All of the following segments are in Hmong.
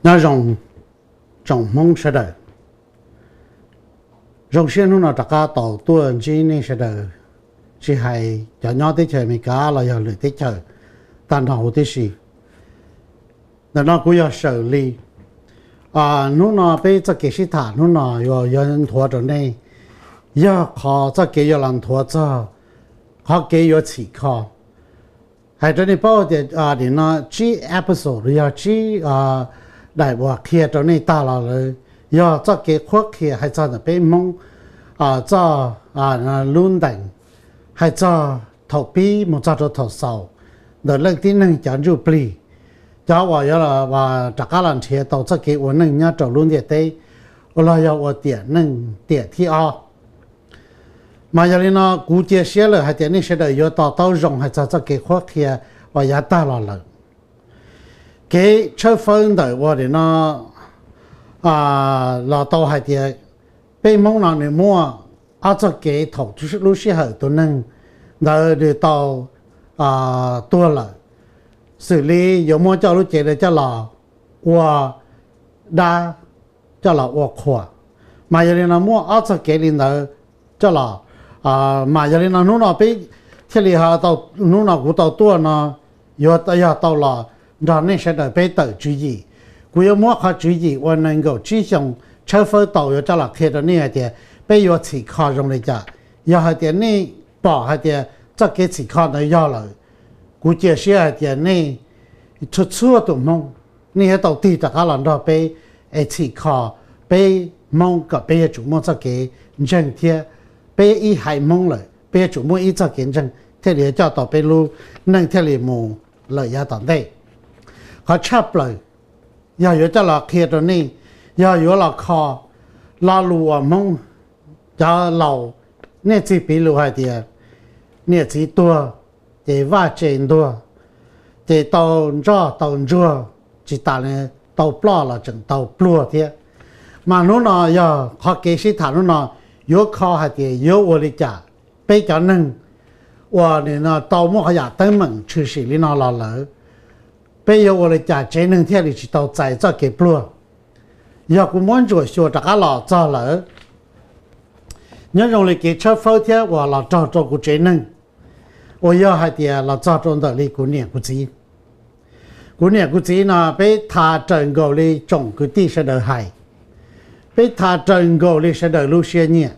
Nyob zoo tsoom Hmoob sawv daws, zoo siab hnub no rov qab tau tuaj ntsib nej sawv daws, tsis hais cov nyob teb chaws Amelikas los yog lwm teb chaws tag nrho huv tib si. Ntawm no kuv yog Sawm Lis. Hnub no peb txoj kev sib tham hnub no yuav nthuav rau nej, yog qhov txoj kev yuav los nthuav txog qhov kev yuav txhim kho. Hais rau nej paub tias nim no tsib episode los yog tsib daim uas qhia rau nej tag los lawm, yog txoj kev qhuab qhia hais txog ntawm peb Hmoob txoj lub ntees, hais txog thaum pib mus txog rau thaum xaus, ntawm leej tib neeg cov ntsuj plig, cov uas yuav rov qab los nrhiav tau txoj kev ua neej nyob rau lub ntiaj teb, uas los yog ua tiam neej tiam thib ob. Mas yog li no kuv cia siab lawm hais tias nej sawv daws yuav to taub zoo hais txog txoj kev qhuab qhia uas yav tag los lawm. Kev tshawb fawb ntawm uas nim no los tau hais tias peb Hmoob no nws muaj ob txoj kev thaum lub sij hawm tus neeg ntawd nws tau tuag lawm, xws li yuav muab coj lub cev ntawd coj los ua dab, coj los ua qhuas. Mas yog li no muaj ob txoj kev li ntawd coj los, mas yog li no hnub no peb thiaj li, hnub no kuv tau tuaj no yuav yog tau los nrog nej sawv daws peb tawm tswv yim. Kuv yuav muab qhov tswv yim uas nees nkaum tsib xyoo tshawb fawb tau yuav coj los qhia rau nej hais tias peb yuav txhim kho zoo li cas. Yog hais tias nej pom hais tias txoj kev txhim kho ntawd yog lawm, kuv cia siab hais tias nej txhua txhua tus Hmoob, nej yuav tau tig rov qab los nrog peb es txhim kho peb Hmoob kom peb yuav tsum muaj txoj kev ntseeg thiab peb ib haiv Hmoob lawm peb yuav tsum muaj ib txoj kev ntseeg thiaj li yuav coj tau peb lub neej thiaj li mus lawm yav tom ntej. Qhov tshaj plaws yog yuav coj los qhia rau nej, yog yuav los kho lo lus uas Hmoob cov laus, nej txij piv lus hais tias niam txiv tuag ces vaj tse ntuag, ces tau ntsoj tau ntsuag, tsis tas li tau ploj los tseem tau pluag thiab. Mas hnub no yog qhov kev sib tham hnub no yuav kho hais tias yuav ua li cas peb cov neeg uas nim no tau muaj qhov yam teeb meem tshwm sim li no los lawm, peb yuav ua li cas tsev neeg thiaj li tsis tau txais txoj kev pluag. Yog kuv muab ntsuam xyuas rov qab los txog lawm, nyob zoo li kev tshawb fawb thiab uas los raug rau kuv tsev neeg, uas yog hais tias los txog rau ntawm li kuv niam kuv txiv. Kuv niam kuv txiv no peb tha raws nkaus li tsoom kwv tij sawv daws hais, peb tha raws nkaus li sawv daws lub siab nyiam,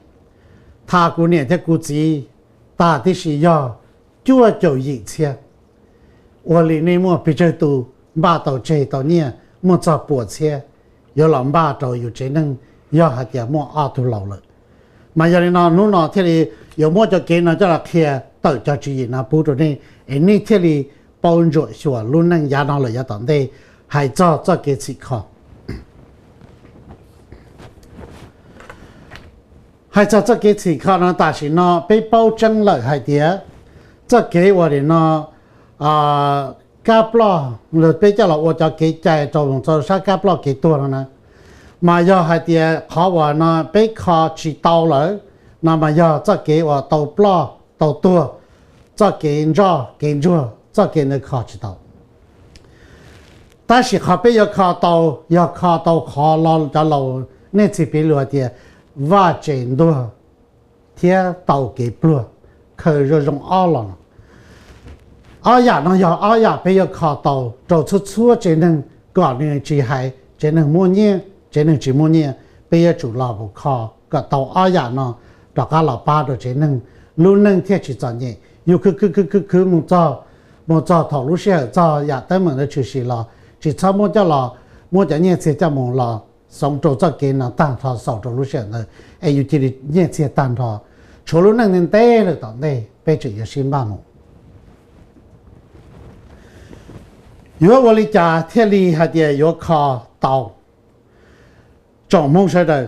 tha kuv niam thiab kuv txiv tag tib si yog cuaj caum yim txhiab. Ua li nej muaj pes tsawg tus npaj tau tseg tau nyiaj muaj txog pua txhiab yuav los npaj rau yus tsev neeg yog hais tias muaj ob tug laus lawm. Mas yog li no hnub no thiaj li yuav muab cov kev no coj los qhia tawm cov tswv yim no pub rau nej es nej thiaj li paub ntsuam xyuas lub neej yav no lawm yav tom ntej hais txog txoj kev txhim kho. Hais txog txoj kev txhim kho no tam sim no peb paub tseeb lawm hais tias txoj kev uas nim no kab ploj, peb coj los ua cov kev cai rau mus txog sab kab ploj kev tuag no na, mas yog hais tias qhov uas no peb kho tsis tau lawm no mas yog txoj kev uas tau ploj tau tuag, txoj kev ntsoj kev ntsuag txoj kev ntawd kho tsis tau. Tab sis qhov peb yuav kho tau yog kho tau qhov lo cov laus nej txij piv lus hais tias vaj tse ntuag thiab tau kev pluag, khaws zoo zoo ob los no. Ob yam no yog ob yam peb yuav kho tau rau txhua txhua tsev neeg kom nws tsis hais tsev neeg muaj nyiaj tsev neeg tsis muaj nyiaj, peb yuav tsum los mus kho kom tau ob yam no rov qab los pab rau tsev neeg, lub neej thiaj tsis txom nyem. Yus khwv khwv khwv khwv khwv mus txog, mus txog thaum lub sij hawm txog yam teeb meem ntawd tshwm sim los tsis txhob muab coj los, muab cov nyiaj txiag coj mus los xoov rau txoj kev no tag nrho, xaus rau lub sij hawm ntawd es yus cia li nyiaj txiag tag nrho, tshuav lub neej ntev ntev lawm tom ntej peb tseem yuav sib npaj mus. Yuav ua li cas thiaj li hais tias yuav kho tau? Tsoom Hmoob sawv daws,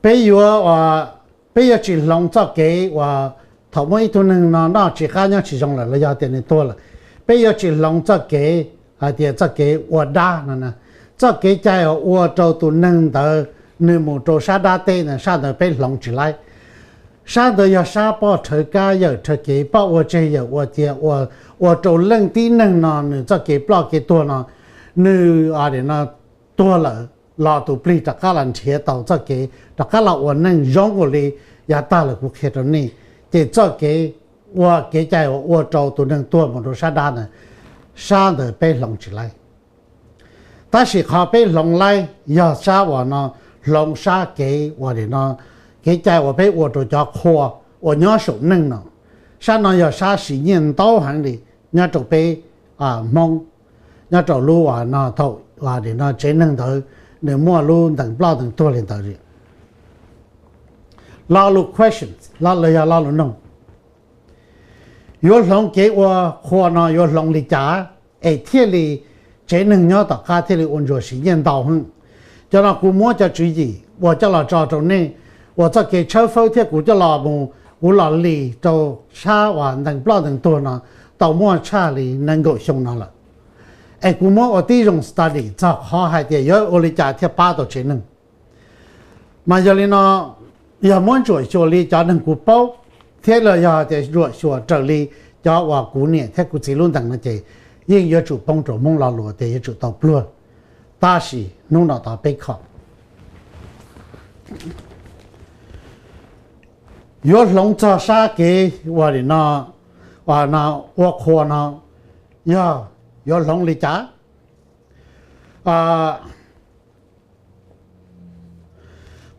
peb yuav, peb yuav tsis hloov txoj kev uas thaum muaj ib tug neeg no noj tsis qab nyob tsis zoo lawm los yog tias nws tuag lawm, peb yuav tsis hloov txoj kev hais tias txoj kev ua dab no na. Txoj kev cai uas ua rau tus neeg ntawd nws mus rau sab dab teb ntawd, sab ntawd peb hloov tsis laib. Sab ntawd yog sab poj rhawv kab yawm rhawv kev, poj ua tseg yawm ua cia, ua rau leej tib neeg no nws txoj kev ploj kev tuag no nws, a, nim no tuag lawm los tus plig rov qab los nrhiav tau txoj kev rov qab los ua neej zoo ua li yav tag lawm kuv qhia rau nej. Ces txoj kev ua kev cai uas ua rau tus neeg tuag mus rau sab dab ntawd, sab ntawd peb hloov tsis laib. Tab sis qhov peb hloov laib yog sab uas no, hloov sab kev uas nim no, kev cai uas peb ua rau cov qhua uas nyob saum neej no. Sab no yog sab siv nyiaj ntau heev li nyob rau peb Hmoob, nyob rau lub uas no thaum nim no tsev neeg ntawd nws muaj lub ntees ploj ntees tuag li ntawd. Lo lus questions los yog lo lus noog, yuav hloov kev ua qhua no yuav hloov li cas es thiaj li tsev neeg nyob tom qab thiaj li ua ntsuas siv nyiaj ntau heev? Cov no kuv muab cov tswv yim uas coj los tso rau nej ua txoj kev tshawb fawb thiab kuv coj los mus, kuv los lis rau sab uas ntees ploj ntees tuag no tau muaj tshaj li nees nkaum xyoo no lawm. Es kuv muab ua tib zoo study txog qhov hais tias yuav ua li cas thiaj pab tau tsev neeg. Mas yog li no, yog muab ntsuam xyuas li cov neeg kuv paub, thiab los yog tias ntsuam xyuas raws li cov uas kuv niam thiab kuv txiv lub ntees no ces yeej yuav tsum poob rau Hmoob lo lus tias yuav tsum tau pluag. Tab sis hnub no tod peb kho yuav hloov txog sab kev ua nim no, ua no, ua qhua no, yog yuav hloov li cas?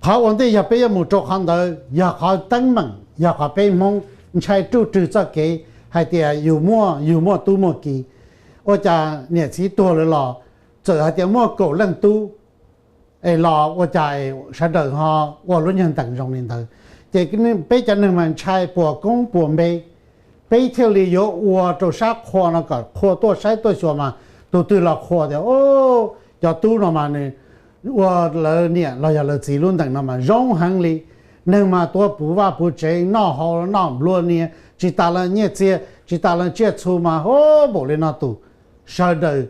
Qhov ua ntej yog peb yuav mus rau qhov ntawd yog qhov teeb meem, yog qhov peb Hmoob ntshai ruj rwg txoj kev hais tias yus muaj, yus muaj tub muaj ki, ua cas niam txiv tuag lawm los txawm hais tias muaj kaum leej tub es los ua cas sawv daws ho ua lub nyuag ntees zoo li ntawd. Ces peb cov neeg mas ntshai puas koob puas npe, peb thiaj li yuav ua rau sab qhua no kom qhua tuaj saib tuaj xyuas mas tus twg los qhuas tias, o, cov tub no mas nws ua lawv niam los yog lawv txiv lub ntees no mas zoo heev li. Neeg mas tuav puv vaj puv tsev, noj haus noj nplua niag, tsis tas leej nyiaj txiag, tsis tas leej tsiaj txhu mas ho npaum li no tus. Sawv daws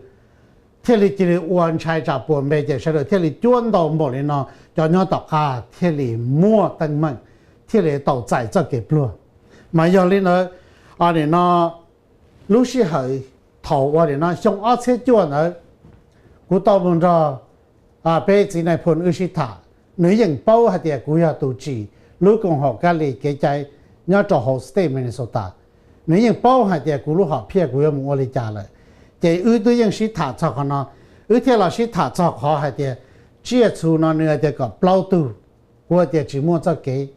thiaj li cia li ua ntshai tsam puas npe ces sawv daws thiaj li cuab ntau npaum li no, cov nyob tom qab thiaj li muaj teeb meem, thiaj li tau txais txoj kev pluag. Mas yog li ntawd, nim no lub sij hawm thaum uas nim no xyoo ob txhiab cuaj ntawd, kuv tau mus nrog peb txiv nais phoo wb sib tham. Nws yeej paub hais tias kuv yog tus tsim lub koom haum kab li kev cai nyob rau hauv state Minnesota. Nws yeej paub hais tias kuv lub hom phiaj kuv yuav mus ua li cas lawm. Ces wb twb yeej sib tham txog qhov no, wb thiaj los sib tham txog qhov hais tias tsiaj txhu no nws hais tias kom plaub tug, kuv hais tias tsis muaj txoj kev.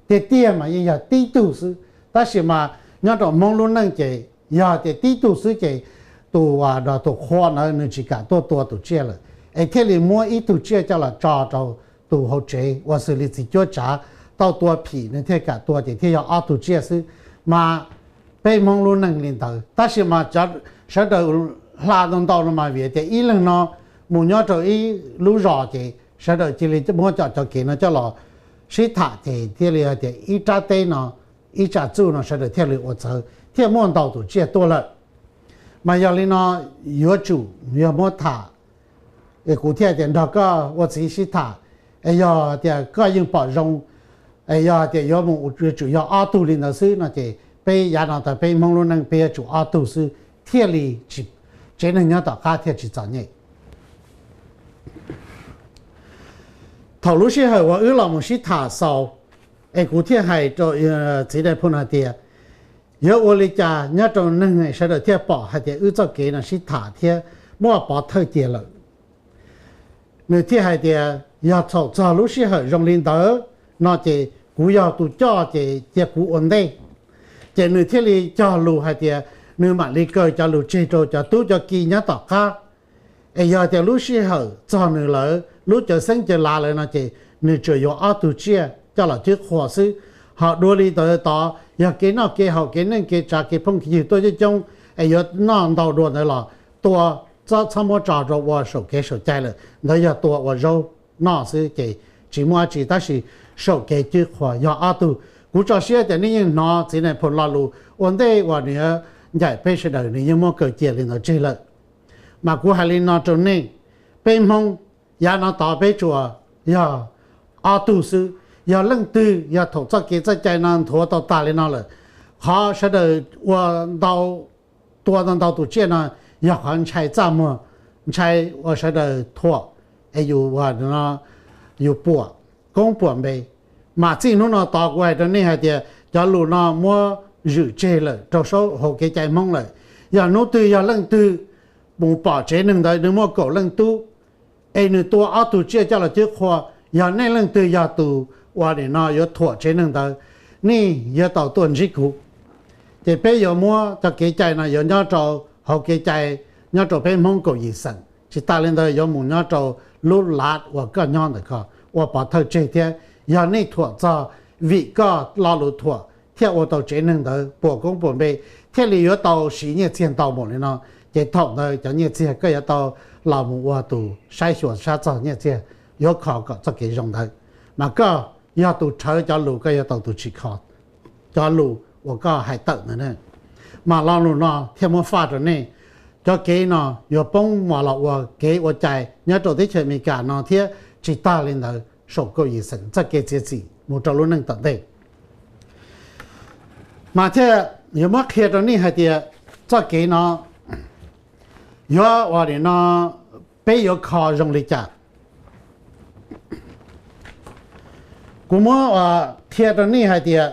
Tiag tiag mas yeej yog tib tug xwb, tab sis mas nyob rau Hmoob lub neej ces yog tias tib tug xwb ces tus, tus qhua ntawd nws tsis kam tuaj tua tus tsiaj lawm, es thiaj li muab ib tug tsiaj coj los tso rau tus hauv tsev ua xws li txiv cuab tsav tau tua phim nws thiaj kam tua ces thiaj yog ob tug tsiaj xwb. Mas peb Hmoob lub neej li ntawd, tab sis mas sawv daws hla ntau ntau no mas vim tias ib leeg no mus nyob rau ib lub zos ces sawv daws cia li muab cov, cov kev no coj los sib tham ces thiaj li hais tias ib rab teb no, ib tsam txuj no sawv daws thiaj li ua txawv thiaj muaj ntau tus tsiaj tuaj lawm. Mas yog li no yuav tsum yog muab tham, es kuv thiaj tias nrog koj ua txiv sib tham, es yog tias koj yeej pom zoo, es yog tias yuav mus yuav tsum yog ob tug li ntawd xwb no ces peb yav no tas peb Hmoob lub neej peb yuav tsum ob tug xwb thiaj li tsev neeg nyob tom qab thiaj tsis txom nyem. Thaum lub sij hawm uas wb los mus sib tham xaus, es kuv thiaj hais rau txiv nais phoo hais tias yuav ua li cas nyob rau neeg sawv daws thiaj pom hais tias wb txoj kev no sib tham thiab muaj pov thawj tiag lawm. Nws thiaj hais tias yog thaum txog lub sij hawm zoo li ntawd no ces kuv yog tus coj ces cia kuv ua ntej. Ces nws thiaj li cog lus hais tias nws mam li kaw cov lus tseg rau cov tub cov ki nyob tom qab. Es yog tias lub sij hawm txog nws lawv lub cawv xeeb cawv lav lawm no ces nws tsuas yuav ob tug tsiaj coj los cwb qhua xwb. Ho dua li ntawd tod yog kev noj kev haus kev neej kev tsav kev phooj kev ywg tuaj coob coob, es yuav noj ntau dua ntawd los tua, txhob muab tso rau ua saum kev saum cai lawm, ntawd yog tua ua zaub noj xwb ces tsis muaj dab tsi, tab sis saum kev cwb qhua yog ob tug. Kuv tso siab tias nej yeej hnov txiv nais phoo lo lus ua ntej uas nws ncaim peb sawv daws nws yeej muab kaw cia li ntawd tseg lawm. Mas kuv hais li no rau nej, peb Hmoob yav no tod peb tsuas yog ob tug xwb. Yog leej twg yog thaum txoj kev txoj cai no nthuav tau tas li no lawm, qhov sawv daws ua ntau, tua ntau ntau tus tsiaj no yog qhov ntshai txaj muag ntshai ua sawv daws thuam es yus, yus puam koob puam npe. Mas txij hnub no tod kuv hais rau nej hais tias cov lus no muab zwm tseg lawm rau saum hauv kev cai Hmoob lawm. Yog hnub twg yog leej twg mus pom tsev neeg ntawd nws muaj kaum leej tub es nws tua ob tug tsiaj coj los cev qhua, yog nej leej twg yog tus uas nim no yuav thuam tsev neeg ntawd, nej yuav tau tuaj ntsib kuv. Ces peb yuav muab cov kev cai no yuav nyob rau hauv kev cai nyob rau peb Hmoob kaum yim xeem. Tsis tas li ntawd yuav mus nyob rau lub lav uas koj nyob ntawm ko ua pov thawj tseg thiab. Yog nej thuam txog vim koj lo lus thuam thiaj ua tau tsev neeg ntawd puas koob puas npe thiaj li yuav tau siv nyiaj txiag ntau npaum li no, ces thaum ntawd cov nyiaj txiag koj yuav tau los mus ua tus saib xyuas sab txog nyiaj txiag, yuav kho kom txoj kev zoo ntawd. Mas koj yog tus rhawv cov lus, koj yuav tau tus tsim kho cov lus uas koj hais tawm ntawd ne. Mas lo lus no thiaj muab faj rau nej, cov kev no yuav poob mos los ua kev ua cai nyob rau teb chaws Amelikas no thiab tsis tas li ntawd saum kaum yim xeem txoj kev txiav txim mus rau lub neej tom ntej. Mas thiaj yuav muab qhia rau nej hais tias txoj kev no yuav ua nim no peb yuav kho zoo li cas. Kuv muab qhia rau nej hais tias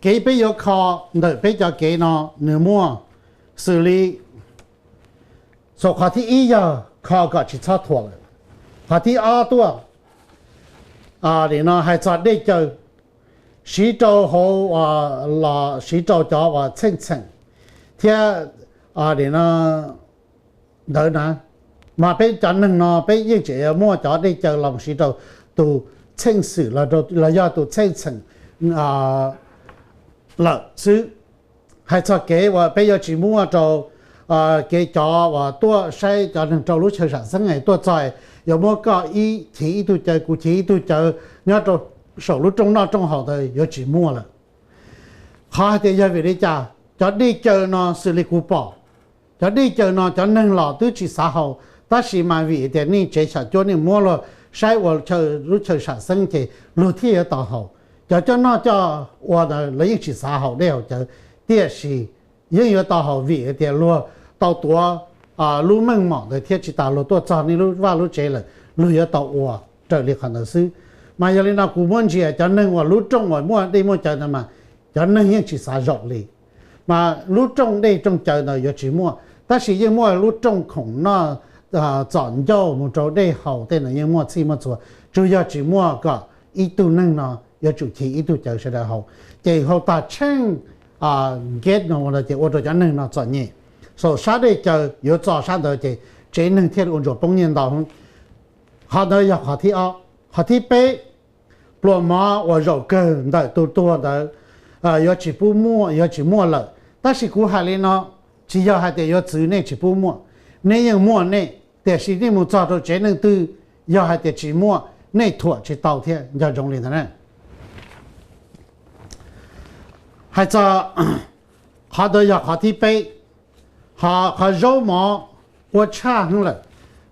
kev peb yuav kho ntawm peb cov kev no nws muaj xws li, saum qhov thib ib yog kho kom tsis txhob thuam lawm. Qhov thib ob tuaj, nim no hais txog dej cawv, siv rau hauv, los siv rau cov uas txheej txheem thiab nim no ntawd na. Mas peb cov neeg no peb yeej tseem yuav muaj cov dej cawv los siv rau tus txheej xwm los yog tus txheej txheem lawm xwb. Hais txog kev uas peb yuav tsis muaj rau kev cov uas tuaj saib cov neeg rau lub chaw sam xeeb es tuaj txog yuav muab koj ib chiv ib tug cawv kuv chiv ib tug cawv nyob rau saum lub rooj noj rooj haus ntawd yuav tsis muaj lawm. Qhov hais tias yog vim li cas cov dej cawv no xws li kuv pom, cov dej cawv no cov neeg los twb tsis xav haus, tab sis mas vim tias nej tsev xyom cuab nej muab luag saib ua lub chaw sam xeeb ces luag thiaj yuav tau haus. Cov coj noj coj ua ntawd lawv yeej tsis xav haus dej haus cawv, tiam sis yeej yuav tau haus vim tias luag tau tuav lub meej mom ntawd thiab tsis tas luag tuaj txog nej lub vaj lub tsev lawm luag yuav tau ua raws li qhov ntawd xwb. Mas yog li no kuv muab ntsia cov neeg uas lub rooj uas muaj dej muaj cawv ntawd mas cov neeg yeej tsis xav zaum li. Mas lub rooj dej rooj cawv ntawd yuav tsis muaj, tab sis yeej muaj lub rooj khoom noj txom ncauj mus rau dej haus tej ntawd yeej muaj txhij muaj txhua, tsuas yog tsis muaj kom ib tug neeg no yuav tsum chiv ib tug cawv sawv daws haus. Ces haus tag tsheej nkev no ces ua rau cov neeg no txom nyem. Saum sab dej cawv yuav txog sab ntawd ces tsev neeg thiaj li ua ntsuas poob nyiaj ntau. Qhov ntawd yog qhov thib ob. Qhov thib peb, pluas mov uas zaum kawg ntawm tus tuag ntawd yuav tsis pub muaj, yuav tsis muaj lawm. Tab sis kuv hais li no, tsis yog hais tias yuav txwv nej tsis pub muaj, nej yeej muaj nej, tiam sis nej mus txog rau tsev neeg twg, yog hais tias tsis muaj, nej thuam tsis tau thiab, nco ntsoov li ntawd na. Hais txog qhov ntawd yog qhov thib peb. Ho qhov zaub mov ua tshaj heev lawm,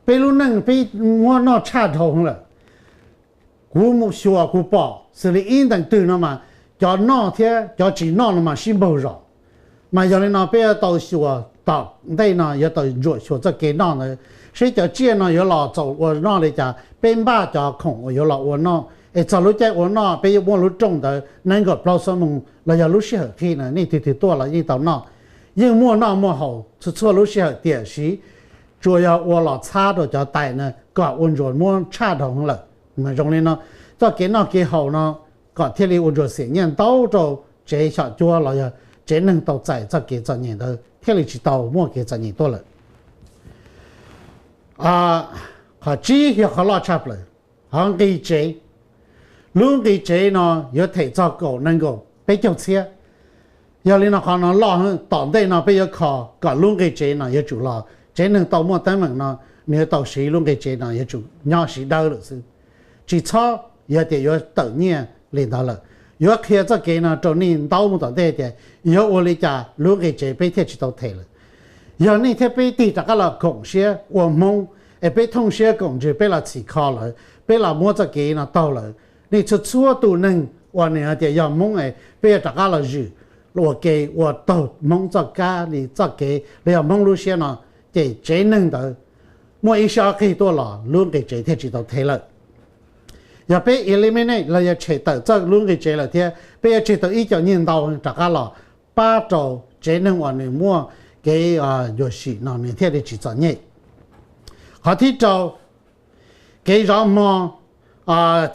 peb lub neej peb muab noj tshaj dhau heev lawm. Kuv mus xyuas kuv pom xws li ib ntees twg no mas cov noj thiab cov tsis noj no mas sib npaug zos. Mas yog li no peb yuav tau xyuas tom ntej no yuav tau ntsuam xyuas txoj kev noj ntawd, seb cov tsiaj no yuav los txaus ua noj li cas, peb npaj cov khoom uas yuav los ua noj es txog lub caij ua noj peb yuav muaj lub rooj ntawd nees nkaum plaub xuab moos los yog lub sij hawm qhib na, nej twg twg tuaj los yeej tau noj. Yeej muaj noj muaj haus txhua txhua lub sij hawm, tiam sis tsuas yog ua los txhab rau cov tais na kom ua ntsuas muab tshaj dhau heev lawm. Mas zoo li no, txoj kev noj kev haus no kom thiaj li ua ntsuas xiam nyiaj ntau rau tsev xyom cuab los yog tsev neeg tau txais txoj kev txom nyem ntawd thiaj li tsis tau muaj kev txom nyem tuaj lawm. Qhov tsib yog qhov loj tshaj plaws, qhov nqi tsev. Lub nqi tsev no yuav them txog kaum nees nkaum peb caug txhiab. Yog li no qhov no loj heev, tom ntej no peb yuav kho kom lub nqi tsev no yuav tsum los, tsev neeg tau muaj teeb meem no nws yuav tau siv lub nqi tsev no yuav tsum nyob siv dawb lawm xwb. Tsis txhob yog tias yuav tawm nyiaj li ntawd lawm. Yuav qhia txoj kev no rau nej ntaub mus tom ntej tias yuav ua li cas lub nqi tsev peb thiaj tsis tau them lawm. Yog nej thiab peb tig rov qab los koom siab ua Hmoob, es peb thooj siab koom ntsws peb los txhim kho lawm, peb los muab txoj kev no taug lawm, nej txhua txhua tus neeg uas nws hais tias yog Hmoob es peb yuav rov qab los zwm ua ke ua taug Hmoob txoj kab li txoj kev los yog Hmoob lub siab no, ces tsev neeg ntawd muaj ib sij ob qig tuaj los lub nqi tsev thiaj tsis tau thev lawm. Yog peb eliminate los yog tshem tawm txoj lub nqi tsev lawm thiab peb yuav tseg tau ib co nyiaj ntau rov qab los pab rau tsev neeg uas nws muaj kev yuam sim no nws thiaj li tsis txom nyem. Qhov thib rau, kev zov hmo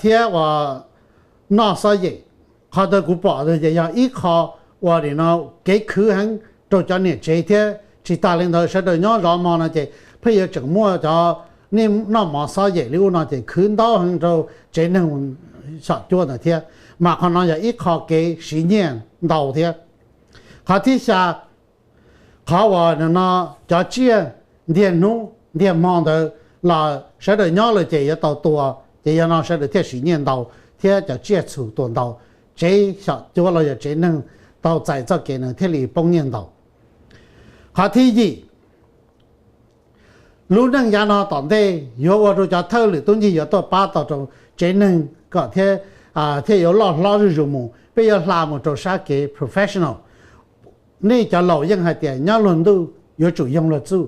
thiab uas noj xob yem. Qhov ntawd kuv pom ces yog ib qho uas nim no kev khwv heev rau cov niam tsev thiab tsis tas li ntawd sawv daws nyob zov hmo no ces pheej yuav tseem muaj cov nej noj mov xob yem li ub no ces khwv ntau heev rau tsev neeg xyom cuab ntawd thiab. Mas qhov no yog ib qho kev siv nyiaj ntau thiab. Qhov thib xya, qhov uas no cov tsiaj ntiag hnub ntiag hmo ntawd los sawv daws nyob lawm ces yuav tau tua, ces yog no sawv daws thiaj siv nyiaj ntau thiab cov tsiaj txhu tua ntau, tsev xyom cuab los yog tsev neeg tau txais txoj kev no thiaj li poob nyiaj ntau. Qhov thib yim, lub neej yav no tom ntej yuav ua rau cov thawj lwm tub ncig yuav tuaj pab tau rau tsev neeg kom thiaj yuav loj hlob zuj zus mus, peb yuav hla mus rau sab kev professional. Nej cov laus yeej hais tias nyob luag ntuj yuav tsum yoog luag txuj,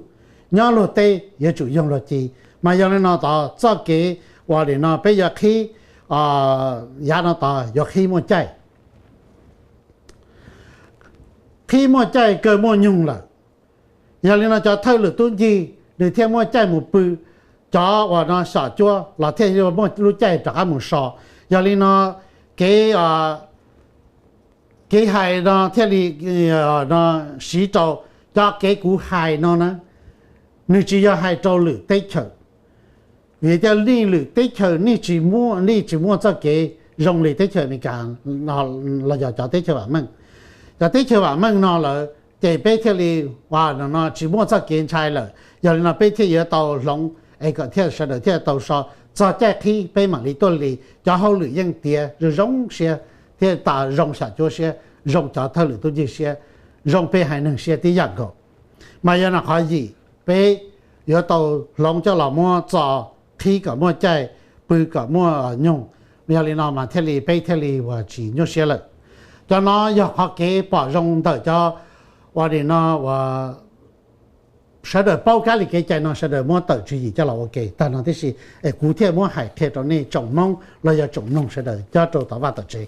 nyob luag teb yuav tsum yoog luag ci. Mas yog li no tod txoj kev uas nim no peb yuav qhib yav no tod yuav qhib muaj caij, qhib muaj caij kaw muaj nyoog lawm. Yog li no cov thawj lwm tub ncig nws thiaj muaj caij mus pw, cov uas no xyom cuab los thiaj muaj lub caij rov qab mus so. Yog li no kev kev hais no thiaj li no siv rau cov kev kuv hais no na, nws tsis yog hais rau lwm teb chaws. Vim tias nej lwm teb chaws nej tsis muaj, nej tsis muaj txoj kev zoo li teb chaws Amelikas los yog cov teb chaws vam meej. Cov teb chaws vam meej no lawm ces peb thiaj li ua no tsis muaj txoj kev ntshai lawm. Yog li no peb thiaj yuav tau hloov es kom thiaj sawv daws thiaj tau so, txog caij qhib peb mam li tuaj li. Cov hauj lwm yeej tiav zoo zoo siab thiab tas zoo xyom cuab siab, zoo cov thawj lwm tub ncig siab, zoo peb haiv neeg siab tib yam nkaus. Mas yog no qhov yim peb yuav tau hloov coj los muab txo, qhib kom muaj caij, pw kom muaj nyoog. Yog li no mas thiaj li peb thiaj li uas tsis nyuaj siab lawm. Cov no yog qhov kev pom zoo ntawm cov uas nim no uas sawv daws paub kab li kev cai no sawv daws muab tawm tswv yim coj los ua ke tag no tib si, es kuv thiaj muab hais qhia rau nej tsoom Hmoob los yog tsoom mloog sawv daws nyob rau tom vaj tom tsev.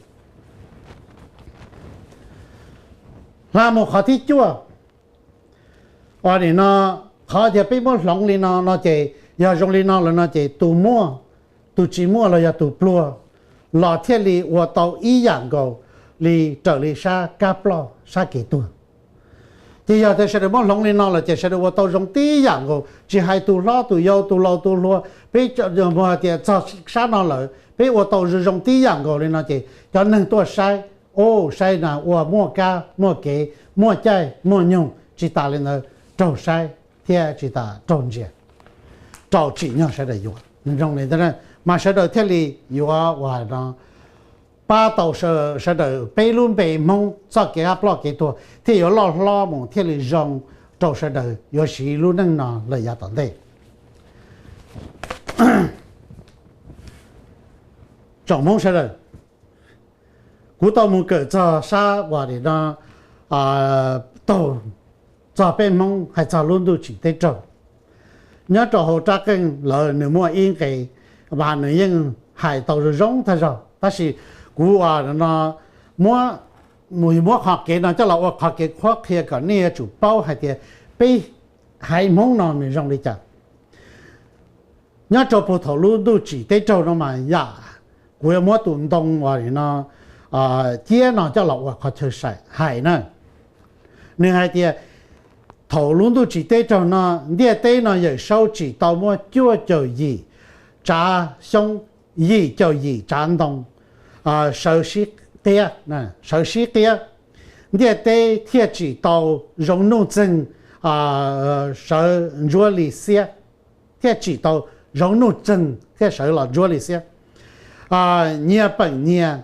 Hla mus qhov thib cuaj, uas nim no qhov tias peb muab hloov li no no ces yog zoo li no lawm no ces tus muaj, tus tsis muaj los yog tus pluag los thiaj li ua tau ib yam nkaus li raws li sab kab ploj sab kev tuag. Ces yog tias sawv daws muab hloov li no lawm ces sawv daws ua tau zoo tib yam nkaus, tsis hais tus hlob tus yau tus laus tus hluas, peb tias txog sab no lawm peb ua tau zoo zoo tib yam nkaus li no ces cov neeg tuaj saib, o, saib na ua muaj kab muaj kev, muaj caij muaj nyoog, tsis tas li ntawd raug saib thiab tsis tas raug ntsia, raug tsim nyog sawv daws yuav zoo li ntawd mas sawv daws thiaj li yuav uas no pab tau sawv daws peb lub npe Hmoob txoj kev kab ploj kev tuag thiaj yuav loj hlob mus thiaj li zoo rau sawv daws yuav siv lub neej no lawm yav tom ntej. Tsoom Hmoob sawv daws, kuv tau mus kawm txog sab uas nim no taug txog peb Hmoob hais txog lub ntuj tsim teb raug. Nyob rau hauv rab qeej lawm nws muaj ib nqe mas nws yeej hais tau zoo zoo tag zog, tab sis kuv uas no muab, mus muab qhov kev no coj los ua qhov kev qhuab qhia kom nej yuav tsum paub hais tias peb haiv Hmoob no nws zoo li cas. Nyob rau puag thaum lub ntuj tsim teb raug no mas yam, kuv yuav muab tus ntoo uas no ciab no coj los ua qhov chaw hais na. Nws hais tias thaum lub ntuj tsim teb raug no ntiaj teb no Yawm Saub tsim tau muaj cuaj caum yim tsav xyoob, yim caum yim tsav ntoo, sawv sib qiab, sawv sib qiab. Ntiaj teb thiaj tsim tau zoo nuj txeeg, sawv ntsuab li xiab, thiaj tsim tau zoo nuj txeeg thiaj sawv los ntsuab li xiab, nyias peem nyias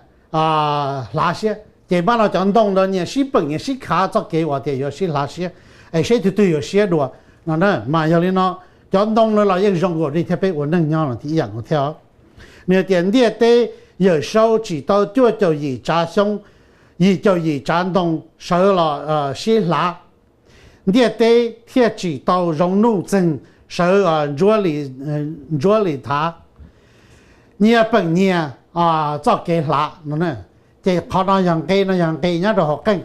hlav siab. Ces npaj no cov ntoo ntawd nyias sib peem nyias sib khav txoj kev uas tias yuav sib hlav siab es seb twg twg yuav siab dua no na. Mas yog li no cov ntoo no los yeej zoo nkaus li thiab peb ua neej nyob no thiab ib yam nkaus thiab. Nws tias ntiaj teb Yawm Saub tsim tau cuaj caum yim tsav xyoob, yim caum yim tsav ntoo sawv los sib hlav, ntiaj teb thiaj tsim tau zoo nuj txeeg sawv Ntsuab Lis Thav, nyias peem nyias txoj kev hlav no. Ces qhov no yog nqe no yog nqe nyob rau hauv qeej.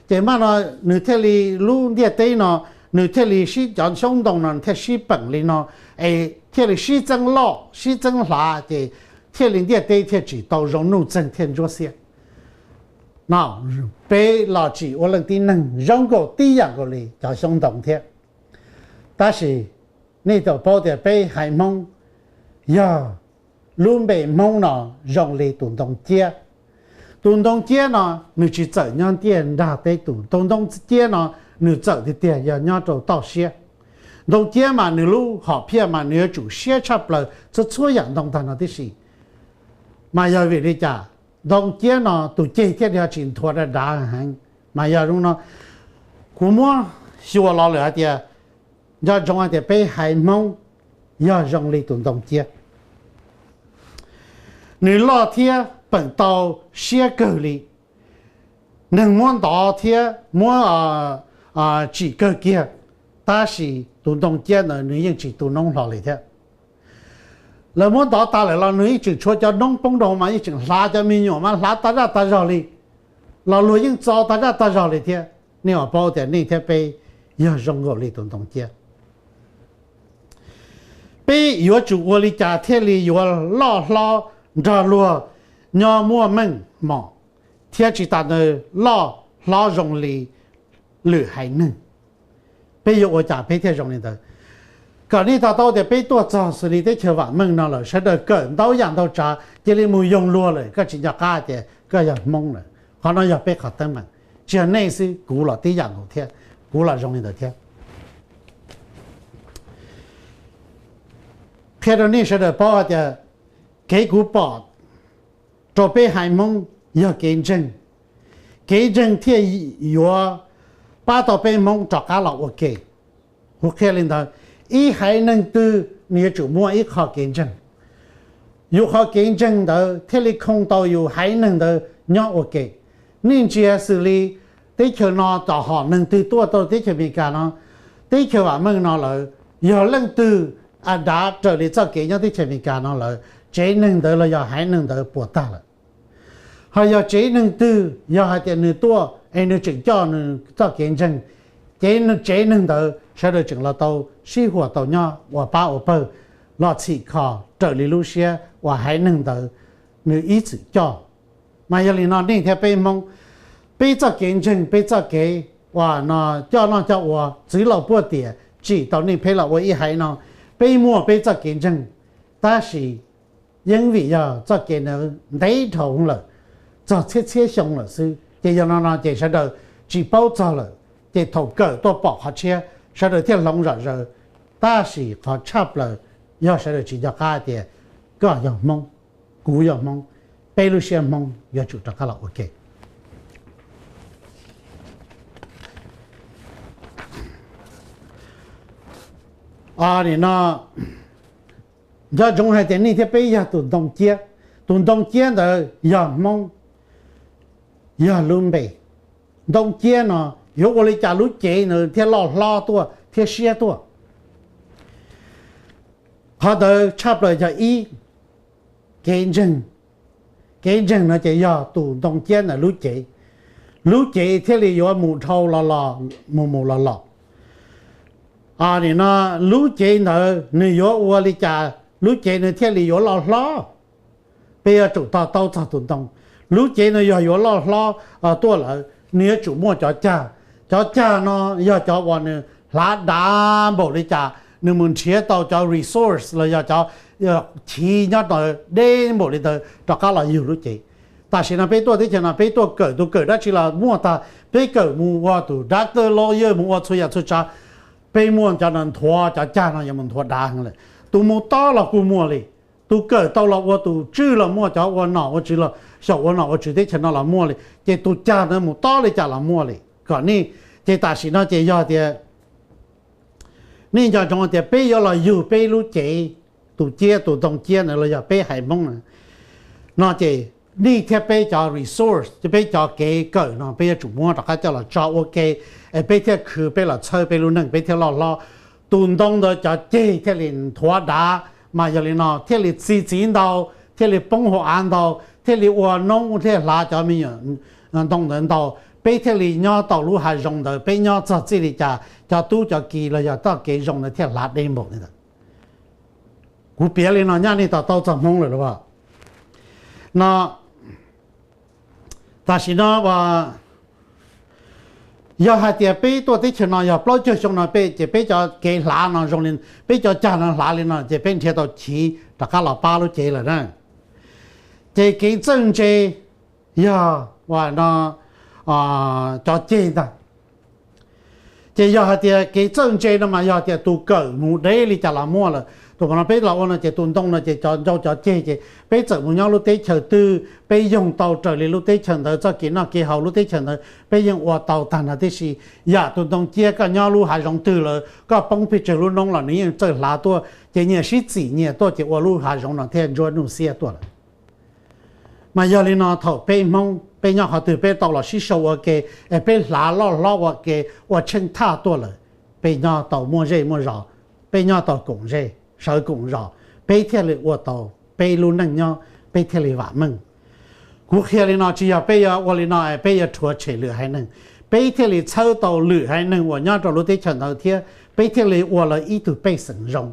Ces mas no nws thiaj li lub ntiaj teb no, nws thiaj li sib, cov xyoob ntoo no thiaj sib peem li no, es thiaj li sib txeeb loj sib txeeb hlav, ces thiaj li ntiaj teb thiaj tsis tau zoo nuj txeeg thiaj ntsuab xiab. No, peb los tsim ua leej tib neeg zoo nkaus tib yam nkaus li cov xyoob ntoo thiab. Tab sis nej tau paub tias peb haiv Hmoob yog lub npe Hmoob no zoo li tus ntoo ciab. Tus ntoo ciab no nws tsis txawm nyob ntiaj nrag peb tus, tus ntoo ciab no nws txawm tiag tiag yog nyob rau toj siab. Ntoo ciab mas nws lub hom phiaj mas nws yuav tsum siab tshaj plaws txhua txhua yam ntoo tag no tib si. Mas yog vim li cas ntoo ciab no tus ceg thiaj li tsis nthuav dav dav heev? Mas yog zoo no, kuv muab xyuas los lawm hais tias, nco ntsoov hais tias peb haiv Hmoob yog zoo li tus ntoo ciab. Nws loj thiab peem tau siab kawg li. Neeg muab ntov thiab muab tsim kawg kiag, tab sis tus ntoo ciab ntawd nws yeej tsis tu noob hlo li thiab. Lawv muab ntov tas lawm los nws yeej tseem tshuav cov noob poob rau mas yeej tseem hlav cov me nyuam mas hlav tag zaj tag zog li, los luag yeej txo tag zaj tag zog li thiab. Nej ua paub tias nej thiab peb yog zoo nkaus li tus ntoo ciab. Peb yuav tsum ua li cas thiaj li yuav loj hlob nrog luag nyob muaj meej mom, thiab tsis tas ntawd loj hlob zoo li lwm haiv neeg? Peb yuav ua cas peb thiaj zoo li ntawd? Kom nej to taub tias peb tuaj txog xws li teb chaws vam meej no lawm, sawv daws kawm ntau yam ntau tsav, cia li mus yoog luag lawm, koj tsis nco qab tias koj yog Hmoob lawm. Qhov no yog peb qhov teeb meem, tsis yog nej xwb, kuv los tib yam nkaus thiab, kuv los zoo li ntawd thiab. Qhia rau nej sawv daws paub hais tias kev kuv pom rau peb haiv Hmoob yog kev ntseeg. Kev ntseeg thiaj yuav pab tau peb Hmoob rov qab los ua ke. Kuv qhia li ntawd, ib haiv neeg twg nws yuav tsum muaj ib qho kev ntseeg. Yus qhov kev ntseeg ntawd thiaj li khoo tau yus haiv neeg ntawd nyob ua ke. Nej ntsia xws li teb chaws no tom hom neeg twg tuaj tau teb chaws Amelikas no, teb chaws vam meej no lawm, yog leej twg a dav raws li txoj kev nyob teb chaws Amelikas no lawm, tsev neeg ntawd los yog haiv neeg ntawd puas tag lawm. Ho yog tsev neeg twg yog hais tias nws tuaj es nws tseem coj nws txoj kev ntseeg, ces tsev neeg ntawd sawv daws tseem los tau sib huas tau nyob ua pab ua pawg, los txhim kho raws li lub siab uas haiv neeg ntawd nws ib txwm coj. Mas yog li no nej thiab peb Hmoob, peb txoj kev ntseeg, peb txoj kev uas no coj noj coj ua, txwv laus puag tiam tsim tau nej peb los ua ib haiv no, peb muaj peb txoj kev ntseeg. Tab sis yeej vim yog txoj kev ntawd ntev dhau lawm, txog txhiab txhiab xyoo lawm xwb, ces yog no no ces sawv daws tsis paub txog lawm, ces thaum kawm tuaj pom qhov tshiab sawv daws thiaj hloov zom zaws. Tab sis qhov tshaj plaws yog sawv daws tsis nco qab tias koj yog Hmoob, kuv yog Hmoob, peb lub siab Hmoob yuav tsum rov qab los ua ke. Nim no nco ntsoov hais tias nej thiab peb yog tus ntoo ciab. Tus ntoo ciab ntawd yog Hmoob, yog lub npe. Ntoo ciab no yuav ua li cas lub cev ntawd thiaj loj hlob tuaj thiab siab tuaj? Qhov ntawd tshaj plaws yog ib, kev ntseeg. Kev ntseeg no ces yog tus ntoo ciab ntawd lub cev, lub cev thiaj li yuav mus dhau los los, mus mus los los. Nim no lub cev ntawd nws yuav ua li cas lub cev nws thiaj li yuav loj hlob? Peb yuav tsum to taub txog tus ntoo. Lub cev no yog yuav loj hlob tuaj lawm, nws yuav tsum muaj cov cag. Cov cag no yog cov uas nws hlav dav npaum li cas, nws mus nrhiav tau cov resource los yog cov chiv nyob deb npaum li ntawd rov qab los yug lub cev. Tam sim no peb tuaj teb chaws no peb tuaj kawm, tus kawm dab tsi los muaj tag, peb kawm mus ua tus doctor, lawyer, mus ua txhua yam txhua tsav, peb muaj cov no nthuav, cov cag no yuav mus nthuav dav heev lawm. Tus mus tob los kuj muaj li, tus kawm tau los ua tus tswj los muaj, cov ua nom ua tswv los xyaum ua nom ua tswv teb chaws no los muaj li, ces tus cag ntawd mus tob li cas los muaj li. Kom nej, ces tam sim no ces yog tias nej nco ntsoov tias peb yuav los yug peb lub cev, tus ciab, tus ntoo ciab ntawd los yog peb haiv Hmoob na, no ces nej thiab peb cov resource, peb cov kev kawm no peb yuav tsum muab rov qab coj los tso ua ke, es peb thiaj khwv, peb los txhawb peb lub neej, peb thiaj loj hlob. tus ntoo ntawd cov ceg thiaj li nthuav dav, mas yog li no thiaj li txi txiv ntau, thiaj li poob hauv av ntau, thiaj li ua noob thiaj hlav cov me nyuam ntoo ntawd ntau. Peb thiaj li nyob tau lub hav zoov ntawd, peb nyob txog txij li cas cov tub cov ki los yog txoj kev zoo ntawd thiaj hlav deb npaum li ntawd. Kuv piav li no nyaj nej to taub txog Hmoob lawm los? No, tam sim no yog hais tias peb tuaj teb chaws no yog plaub caug xyoo no peb ces peb cov kev hlav no zoo li, peb cov cag no hlav li no ces peb nrhiav tau chiv rov qab los pab lub cev lawm na. Ces kev txawj ntse yog ua no cov ceg ntag. Ces yog hais tias kev txawj ntse no mas yog tias tus kawm mus deb li cas los muaj lawm. Tus no peb los ua no ces tus ntoo no ces cov ncau cov ceg ces peb txawm mus nyob lub teb chaws twg peb yoog tau raws li lub teb chaws ntawd txoj kev noj kev haus lub teb chaws ntawd peb yeej ua tau tag nrho tib si. Yam tus ntoo ciab koj nyob lub hav zoov twg lawm koj poob pes tsawg lub noob los nws yeej txawj hlav tuaj ces nyias sib txim nyias tuaj ces ua lub hav zoov no thiaj ntsuab nuj xiab tuaj lawm. Mas yog li no thaum peb Hmoob peb nyob qhov twg peb tau los sib sau ua ke es peb hlav loj hlob ua ke ua tsheej thaj tuaj lawm, peb nyob tau muaj zej muaj zos, peb nyob tau koom zej sawv koom zos, peb thiaj li ua tau peb lub neej nyob, peb thiaj li vam meej. Kuv qhia li no tsis yog peb yuav ua li no peb yuav rhuav tshem lwm haiv neeg, peb thiaj li txhawb tau lwm haiv neeg uas nyob rau lub teb chaws ntawd thiab peb thiaj li ua lawv ib tug pej xeem zoo,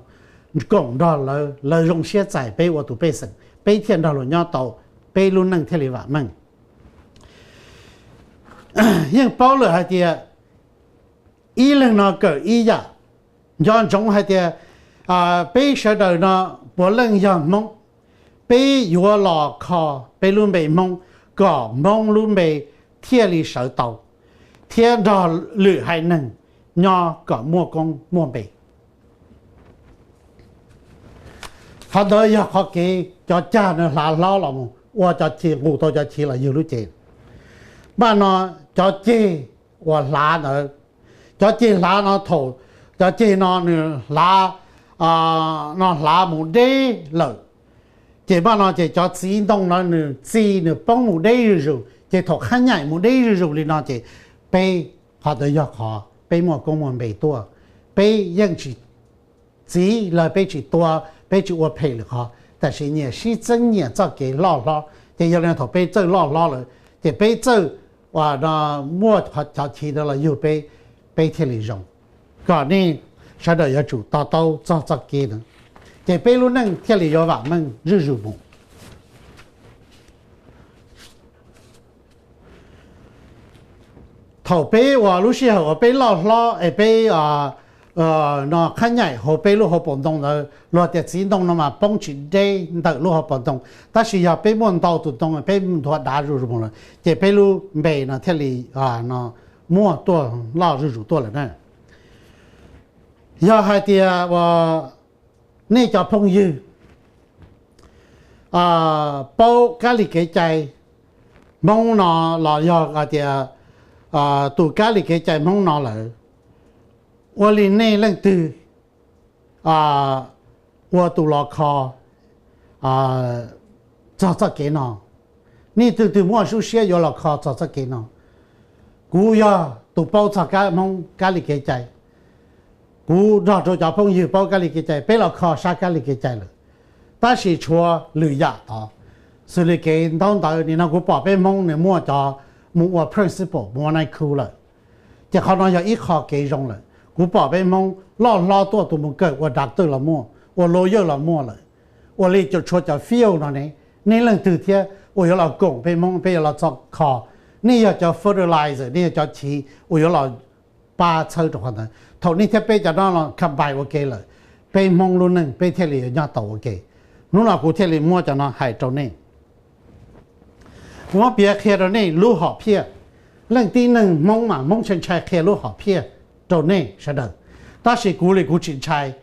koom nrog lawv, lawv zoo siab txais peb ua tus pej xeem, peb thiaj nrog luag nyob tau, peb lub neej thiaj li vam meej. Yeej paub lawm hais tias ib leeg no kawm ib yam. Nco ntsoov hais tias peb sawv daws no puav leej yog Hmoob, peb yuav los kho peb lub npe Hmoob kom Hmoob lub npe thiaj li sawv tau thiab nrog lwm haiv neeg nyob kom muaj koob muaj npe. Qhov ntawd yog qhov kev cov cag no hlav hlob los mus ua cov chiv nqus tau cov chiv los yug lub cev. Npaj no cov ceg uas hlav ntawd, cov ceg hlav no thaum cov ceg no nws hlav, no hlav mus deb lawm, ces npaj no ces cov txiv ntoo no nws txi nws poob mus deb zuj zus ces thaum qhab nyaim mus deb zuj zus li no ces peb, qhov ntawd yog qhov peb muaj koob muaj npe tuaj. Peb yeej tsis txiv lawm, peb tsis tua, peb tsis ua phem lwm qhov, tab sis nyias sib txeeb nyias txoj kev loj hlob ces yog li thaum peb txawj loj hlob lawm ces peb txawj muaj cov chiv ntawd los yug peb, peb thiaj li zoo. Kom nej sawv daws yuav tsum to taub txog txoj kev ntawd ces peb lub neej thiaj li yuav vam meej zuj zus mus. Thaum peb uas lub sij hawm uas peb loj hlob es peb no qhab nyaim hauv peb lub hauv paus ntoo ntawd, luag tias txiv ntoo no mas poob tsis deb ntawm lub hauv paus ntoo, tab sis yog peb muaj ntau tus ntoo peb nthuav dav zuj zus lawm ces peb lub npe no thiaj li muaj tuaj loj zuj zus tuaj lawm na. Yog hais tias uas nej cov phooj ywg paub kab li kev cai Hmoob no los yog hais tias tus kab li kev cai Hmoob no lawm, ua li nej leej twg ua tus los kho txog txoj kev no, nej twg twg muaj lub siab yuav los kho txog txoj kev no. Kuv yog tus paub txog kab Hmoob kab li kev cai, kuv nrog rau cov phooj ywg paub kab li kev cai peb los kho sab kab li kev cai lawm, tab sis tshuav lwm yam tod. Xws li kev ntaub ntawv nim no kuv pom peb Hmoob nws muaj cov mus ua principal mus ua nai khu lawm, ces qhov no yog ib qho kev zoo lawm. Kuv pom peb Hmoob loj hlob tuaj tus mus kawm ua doctor los muaj, ua lawyer los muaj lawm. Ua li cov tshuav cov field no ne, nej leej twg thiab uas yuav los koom peb Hmoob peb yuav los txog kho, nej yog cov fertilizer, nej yog cov chiv uas yuav los pab txhawb rau qhov ntawd. Thaum nej thiab peb cov no los combine ua ke lawm, peb Hmoob lub neej peb thiaj li yuav nyob tau ua ke. Hnub no kuv thiaj li muab cov no hais rau nej. Kuv muab piav qhia rau nej lub hom phiaj. Leej tib neeg Hmoob mas Hmoob ntshai ntshai qhia lub hom phiaj rau nej sawv daws, tab sis kuv li kuv tsis ntshai.